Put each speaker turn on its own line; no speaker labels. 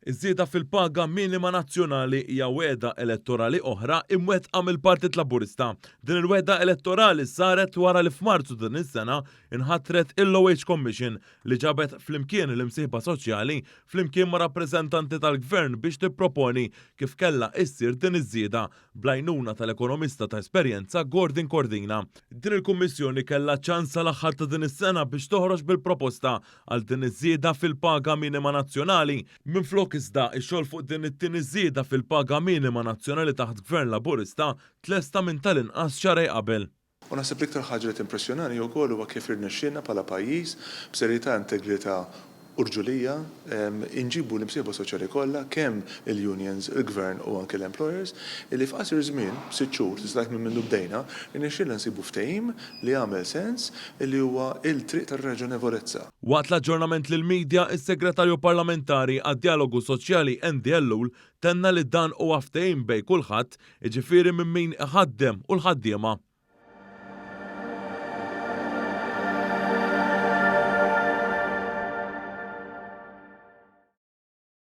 Iż-żieda fil-paga minima nazzjonali hija wegħda elettorali oħra imwettqa mill-Partit Laburista. Din il-wegħda elettorali saret wara li f'Marzu din is-sena inħatret il-Low Wage Commission li ġabet flimkien l-imsieħba soċjali flimkien ma' rappreżentanti tal-Gvern biex tipproponi kif kellha issir din iż-żieda bl-għajnuna tal-ekonomista ta' esperjenza Gordon Cordina. Din il-Kummissjoni kellha ċans sal-aħħar ta' din is-sena biex toħroġ bil-proposta għal din iż-żieda fil-paga minima nazzjonali. Minflok iżda, ix-xogħol fuq din it-tieni żieda fil-paga minima nazzjonali taħt Gvern Laburista tlesta minn tal-inqas xahrejn qabel.
U naħseb l-iktar ħaġa li timpressjonani wkoll huwa kif irnexxielna bħala pajjiż, b'serjetà, integrità u rġulija, inġibu l-imsieħba soċjali kollha, kemm il-unions, il-Gvern u anke l-employers, illi f'qasir żmien, sitt xhur, tista' tgħid minn mindu bdejna, irnexxielna nsibu ftehim li jagħmel sens, illi huwa il-triq tar-raġonevolezza.
Waqt l-aġġornament lill-media, is-Segretarju Parlamentari għad-Djalogu Soċjali Andy Ellul tenna li dan huwa ftehim bejn kulħadd, jiġifieri minn min iħaddem u l-ħaddiema.